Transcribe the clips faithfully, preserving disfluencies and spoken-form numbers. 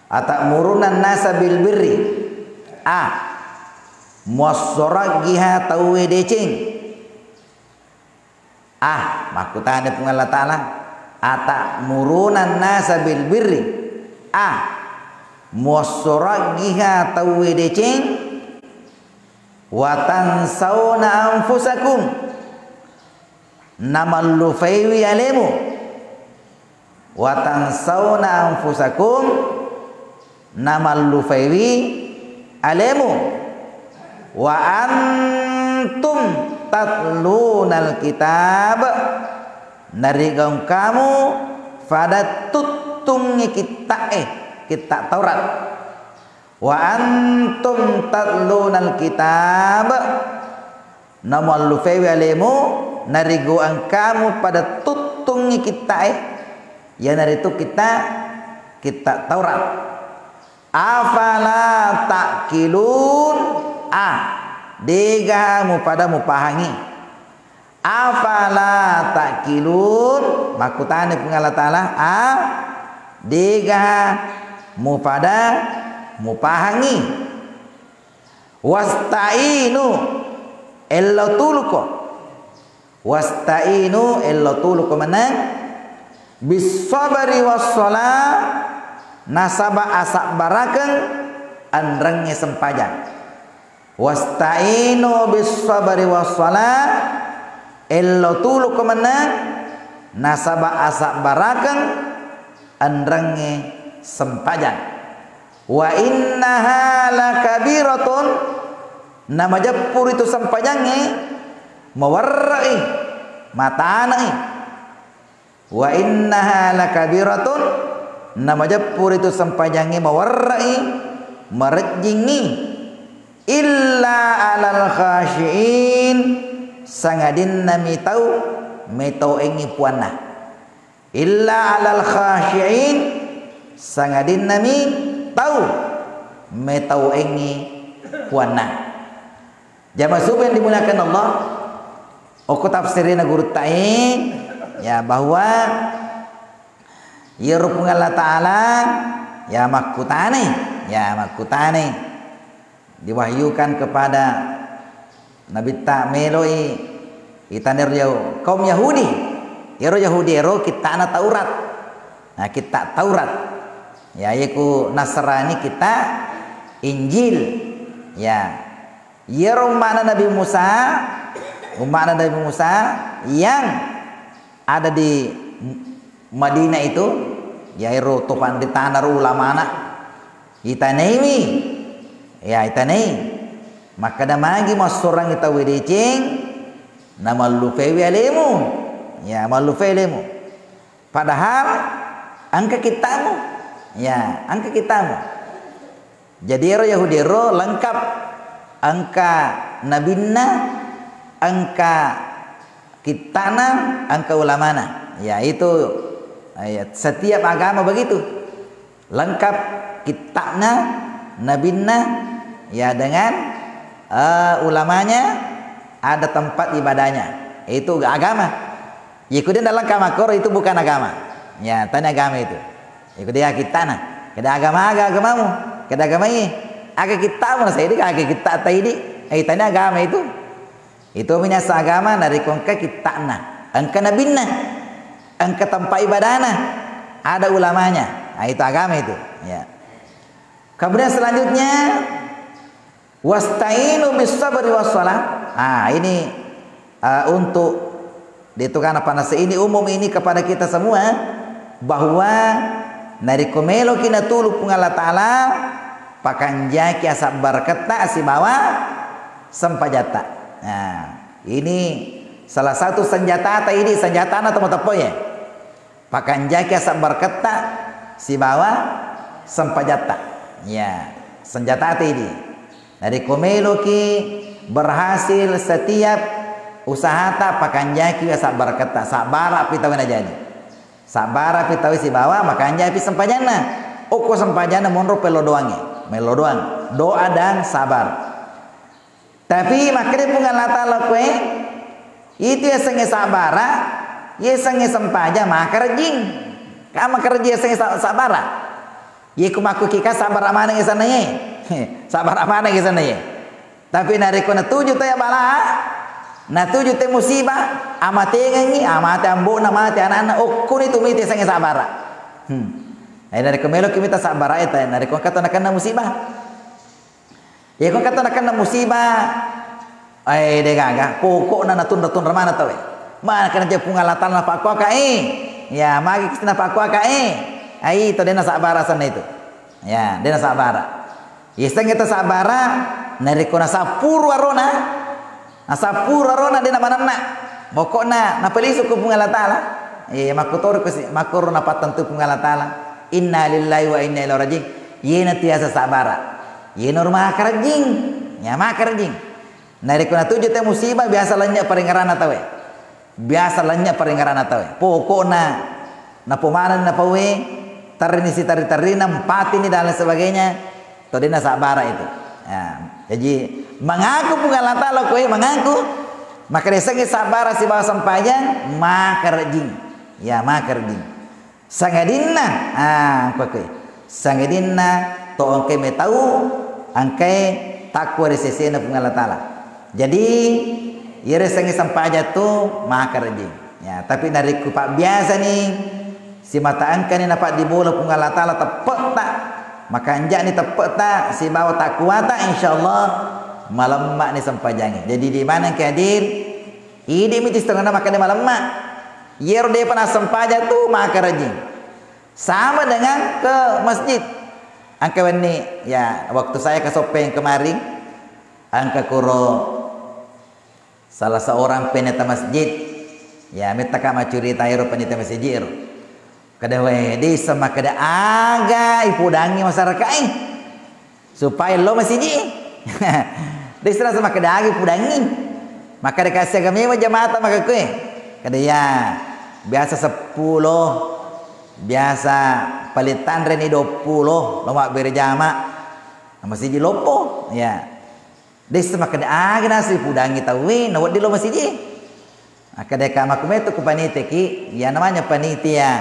Atamuruna nasa bil birri. A. Muassoraggiha tauwe deceng. A. Makkutana Puang Allah Ta'ala, atamuruna nasa bil birri. A. Muassoraggiha tauwe deceng. Watansauna anfusakum. Namallufaiwi alemu. Watansauna anfusakum, namallufaiwi alemu. Wa antum tatlunal kitab, narigaung kamu pada tuttungngi kitta'e, kitta Taurat. Wa antum tatlunal kitab, namallufaiwi alemu, narigaung kamu pada tuttungngi kitta'e, iyanaritu kitta, kitta Taurat. Afala ta'qilun? A, dega mupada mupahangi. Afala ta'qilun? Makkutana Puang Allah Ta'ala, a, dega mupada mupahangi. Wasta'inu, ellau tuluko. Wasta'inu, ellau tuluko mennang. Bis sabri was shalah, nasaba asabbarakeng enrengnge sempajang. Wasta'inu bis sabri was shalah, ellau tuluko mennang, nasaba asabbarakeng enrengnge sempajang. Wa innaha lakabiratun, namajeppu ritu sempajangnge, mawerre'i, matanei. Wa innaha lakabiratun, namajeppu ritu sempajangnge, mawerre'i, marejjingngi. Illa alal khasyiin, sangadinna mi tau metauengngi puanna. Illa alal khasyiin, sangadinna mi tau metauengngi puanna. Jamaah subuh yang dimuliakan Allah, okko tafsirina gurutta e, ya, bahwa iyaro Puang Allah Ta'ala, ya, makkutane, ya, makkutane, diwahyukan kepada Nabitta meloi itanero Yahu-, kaum Yahudi. Iyaro Yahudi ero kitta'na Taurat. Nah, kitta Taurat. Ya, iyaku Nasrani kitta Injil. Ya. Iyaro umma'na Nabi Musa, umma'na Nabi Musa yang ada di Madinah itu, ya, ero to panritana ro ulamana. Itanaiwi. Ya, itanai. Makkeda magi massorangngi tauwe deceng, namallufaiwi alemu. Ya, mallufai alemu. Padahal engka kittamu. Ya, engka kittamu. Jadi ero Yahudi ero lengkap, engka nabinna, engka kittana, engka ulamana. Ya, itu, ya, setiap agama begitu. Lengkap kittana, nabinna, ya, dengan, eh, ulamanya, ada tempat ibadahnya. Itu agama. Iyaku de' nalengka makkoro, itu bukan agama. Ya, tania agama itu. Iyaku de' kittana. Keda agama aga agamamu? Keda agama iye. Aga kittamu, na saidi aga kitta taidi. Eh, tania agama itu. Itu minasa agama narekko engka kittana, engka nabinna, engka tempat ibadahna, ada ulamanya. Nah, itu agama itu. Ya. Kemudian selanjutnya, wasta'inu bis sabri was shalah. Ah, ini, eh, untuk ditukana panase ini umum ini kepada kita semua, bahwa narekko meloki natulu Puang Allah Ta'ala, pakanjaki asabbaraketta sibawa sempajatta. Nah, ini salah satu senjata ta idi, senjatana to mateppoe. Pakanjaki asabbaraketta sibawa sempajatta. Ya, senjata ta idi. Narekko meloki berhasil setiap usahata, pakanjaki asabbaraketta, sabbarapi tau najaji. Sabbarapi tau sibawa makanjapi sempajanna. Okko sempajanna monro pello doangnge, mello doang. Doa dan sabar. Tapi makkeda Puang Allah Ta'ala koe, itu yasengnge sabbara, yasengnge sempaja makarejjing. Ka makarejjing yasengnge sa-, sabbara. Iye ku makkuki ka sabbara maneng isanna ye. Sabbara maneng isanna ye. Tapi narekko natuju to ya bala, natuju te musibah, amatengengi, amate ambo'na, mate ana'na, okkoni tu mite sange sabbara. Hmm. Eh, narekko meloki mita sabbara eta, narekko engka to nakenna musibah. Iya, ko engka to nakenna musibah, eh, de gaga, pokokna natunra-tunra maneng tauwe. Mana kena je Puang Allah Taala napakkuaka, eh. Ya, magi kisti napakkuaka, eh. Ai, to dena sabbara sanna itu. Ya, dena sabbara. Yasengnge to sabbara, narekko nasappuru arona, nasappuru arona dena manenna. Pokokna napalisu ko Puang Allah Taala. Eh, makkotoro ko si-, makkoro napattentu Puang Allah Taala. Inna lillahi wa inna ilaihi raji'un. Iyena tiasa sabbara. Iyena ro makarejjing. Ya, makarejjing. Narekko natuju te musibah, biasa lennye paringerana tauwe. Biasa lennye paringerana tauwe. Pokokna napomanenni napauwe, terrini sitari-tarrina, empatini dan lain sebagainya, to dena sabbara itu. Ya, jadi mangaku Puang Allah Taala koe, mangaku, maka desengngi sabbara sibawa sempajang, makarejjing. Ya, makarejjing. Sangadinna, ah, angkua koe. Sangadinna to engkae metau, engkae takkua ri sesena Puang Allah Taala. Jadi, iyaro sengnge sempajang tu makarejjing. Ya, tapi narekko pabbiasani, simata engkani napaddibola Puang Allah Taala teppe'ta, makanja'ni teppe'ta sibawa takkuata, insyaallah malemma'ni sempajangnge. Jadi, di mana engka hadir, idi mi tu setengahna makkeda malemma. Iyaro depa nassempajang tu makarejjing. Sama dengan ke masjid. Engka wenni, ya, waktu saya ke Soppeng kemarin, engka kuro salah seorang pendeta masjid. Ya, mettaka maccurita ero pendeta masjid ero. Kada we, disseng makkeda aga ipudangngi masyarakat e. Supaya lo masiji. Dessrasa makkeda aga ipudangngi. Makkeda ka siaga memang jamaata makkekkoe. Kada iya, biasa seppulo, biasa paling tanreni duappulo, lo mabbere jama. Masiji loppo, ya. Dessa makkeda aga nasi ipudangngi tauwe, na wedding lo masiji. Akkeda ka makkumetu ku paniteki, iya namanya panitia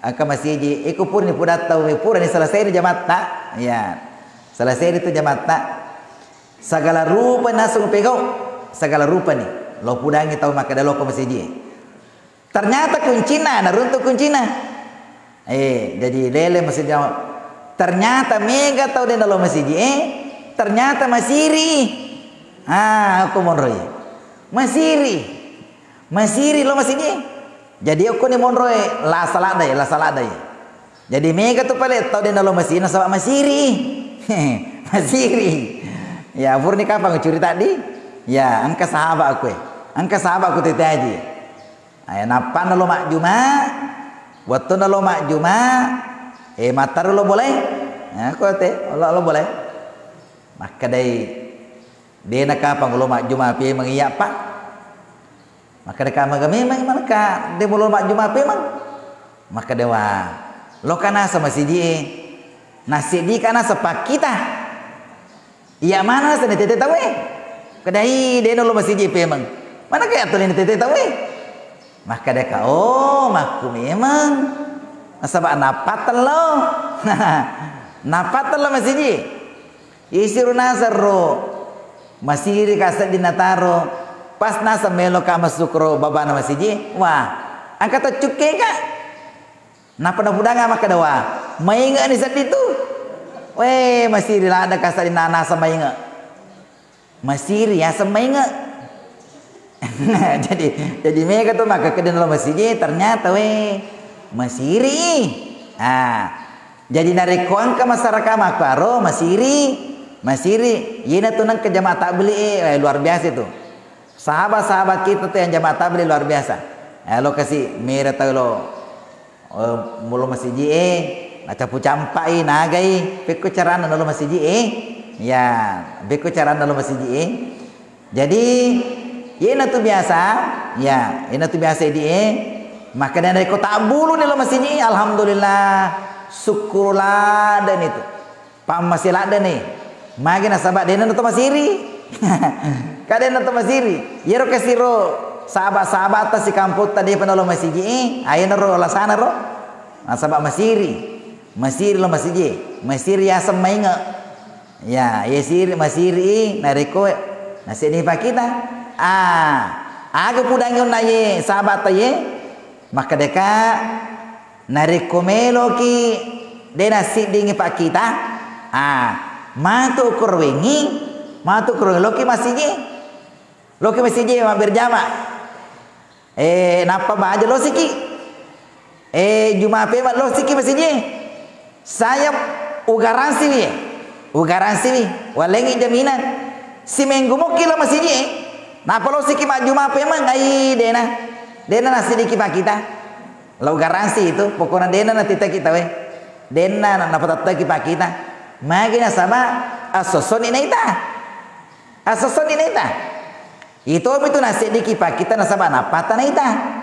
engka masiji, iko purani pudatta uwe, purani selesai ni jamatta, iya, selesai ni tu jamatta, segala rupa naseng pegau, segala rupa ni, lo pudangi tau makkeda loko masiji. Ternyata kuncinna, naruntu kuncinna. Eh, jadi lele masiji. Ternyata mega tau de nalo masiji, eh, ternyata masiri. Ah, aku monroi. Masiri. Masiri lo masiji. Jadi okkoni monroe lasa ladde, lasa ladde. Jadi mega tu pale tau de nalo masiji nasaba masiri. Masiri. Ya, purani kapang curita di. Ya, engka sahabat aku, eh. Engka sahabat aku tete aji. Ayo, nappanna lo majjuma, wettunna lo majjuma, eh, mattaru lo bolae. Ya, ko te, lo, lo bolae. Makkedai, dena kapang lo majjuma pemeng iya, Pak. Makkeda ka maga memang maneka de mulo majjuma pemeng. Makkeda wa, loka nasa masiji e. Nasiddi ka nasa pakkita. Iya mana nasa ni tete tauwe. Kedai de nolo masiji pemeng. Mana kaya tuli ni tete tauwe. Makkeda ka, oh, makku memang. Nasaba napattello. Napattello masiji. Isiro naseng ro masiri ka sedding nataro, pas naseng melo ka massukkuro babana masiji, wah, engka to cukke ka. Nappa napudanga makkeda, wah, mainge'ni sedding tu. Weh, masiri ladde ka sedding na-, naseng mainge. Masiri yaseng mainge. Jadi, jadi mega tu makkeda lo masiji, ternyata weh, masiri. Ah, jadi narekko engka masyarakat makkaro masiri, masiri, iyena tu nengka jamaah tabligh e, eh, luar biasa itu. Sahabat-sahabat kita tu yang jamaah tabligh luar biasa. Eh, lo kasi mera tau lo, eh, mulo masiji e, nacampu-campai, nagai, pekko carana lo masiji e. Ya, pekko carana lo masiji e. Jadi, iyena tu biasa, ya, iyena tu biasa idi e, makkeda narekko tabbulu ni lo masiji, alhamdulillah, sukkuru ladde ni tu. Pammase ladde ni. Magi nasaba dena to masiri. Ka dena to masiri. Iyaro kasiro sahabat-sahabatta sikamputta depa nalo masiji e, ayenaro lasana ro. Nasaba masiri. Masiri lo masiji, masiri yaseng mainge. Ya, ye siri, masiri i, narekko nasedding pakkita. Ah, aga pudangi onna ye sahabatta ye? Makkedaka, narekko meloki de nassiddingi pakkita, ah, matu okko wengi, matu okko wengi loki masiji. Loki masiji mabberjama. Eh, nappa baja losiki. Eh, Juma pemeng losiki masiji. Saya ugaransiwi. Ugaransiwi. Walengi jaminan. Simenggu mokki lo masiji. Nappa losiki majjuma pemeng, ai dena. Dena nasidiki pakkita. Lo garansi itu, pokokna dena natitaki tawe. Dena na-, napatattaki pakkita. Magi nasaba assosoni naita. Assosoni naita. Itomi tu naseddiki pakkita nasaba nappata naita.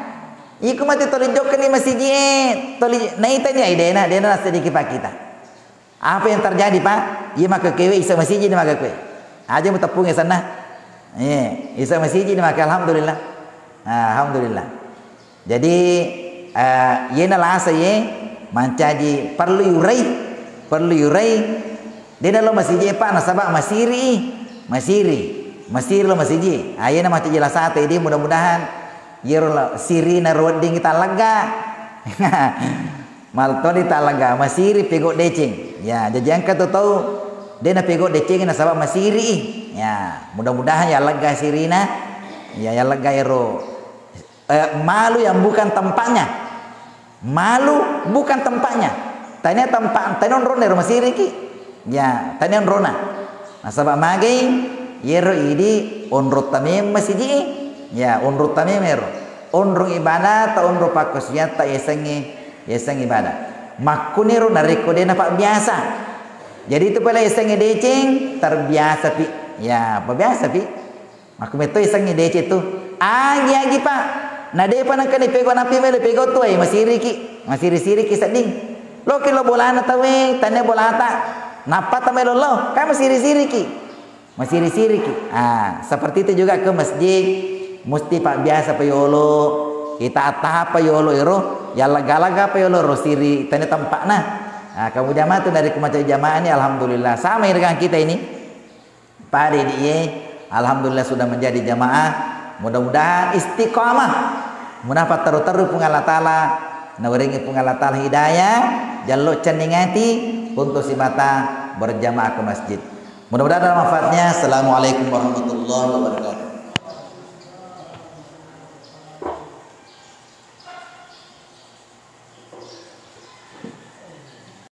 Iku mate toli jokkani masiji e, toli naita ni ai dena, dena naseddiki pakkita. Apa yang terjadi, Pak? Iya maka kewe isa masiji ni maka kue. Aja mu tepung ya sana. Iya, isa masiji ni maka alhamdulillah. Ah, alhamdulillah. Jadi, eh, yena lasa ye mancaji perlu yurai, perlu yurai. Dena lo masiji e, Pak, nasaba masiri, masiri, masiri lo masiji. Ah, yena mancaji lasata, jadi mudah-mudahan yero lo sirina ro wedding tallegga. Maltoni tallegga, masiri pego deceng. Ya, jaji engka tu tau dena pego deceng nasaba masiri. Ya, mudah-mudahan ya lega sirina. Ya, ya lega ero eh, malu yang bukan tempatnya. Malu bukan tempatnya. Tania tempat, tania onrona ero masiriki. Ya, tania onrona. Nasaba magai yero idi onrong tameng masiji. Ya, onrong tameng ero. Onrong ibadah ta onrong pakkosiatta yasengnge, yaseng ibadah. Makkuniro narekko de napabbiasa. Jadi itu pale yasengnge deceng, terbiasa pi. Ya, pabiasa pi. Makkumetto isengngi deceng tu. Agi-agi, Pak. Na depa nengka ni pego napi melo pego tu, eh, masiriki. Masiri-siriki sedding. Loki lo bolana tauwe, tania bolata. Nappa ta melo lo, kan masiri-siriki. Masiri-siriki. Ah, seperti itu juga ke masjid. Musti pabbiasa pa yolo. Kita attahap pa yolo ero. Ya lega-lega pa yolo ro siri tania tempatna. Ah, kamu jamaah tu dari kemaca jamaah ini, alhamdulillah. Sama dengan kita ini. Pada idi ye, alhamdulillah sudah menjadi jamaah. Mudah-mudahan istiqamah. Munapa teru-teru Puang Allah Ta'ala, nawerengi Puang Allah Ta'ala hidayah, jallo cenning ati untuk simata berjamaah ke masjid. Mudah-mudahan ada manfaatnya. Assalamualaikum warahmatullahi wabarakatuh.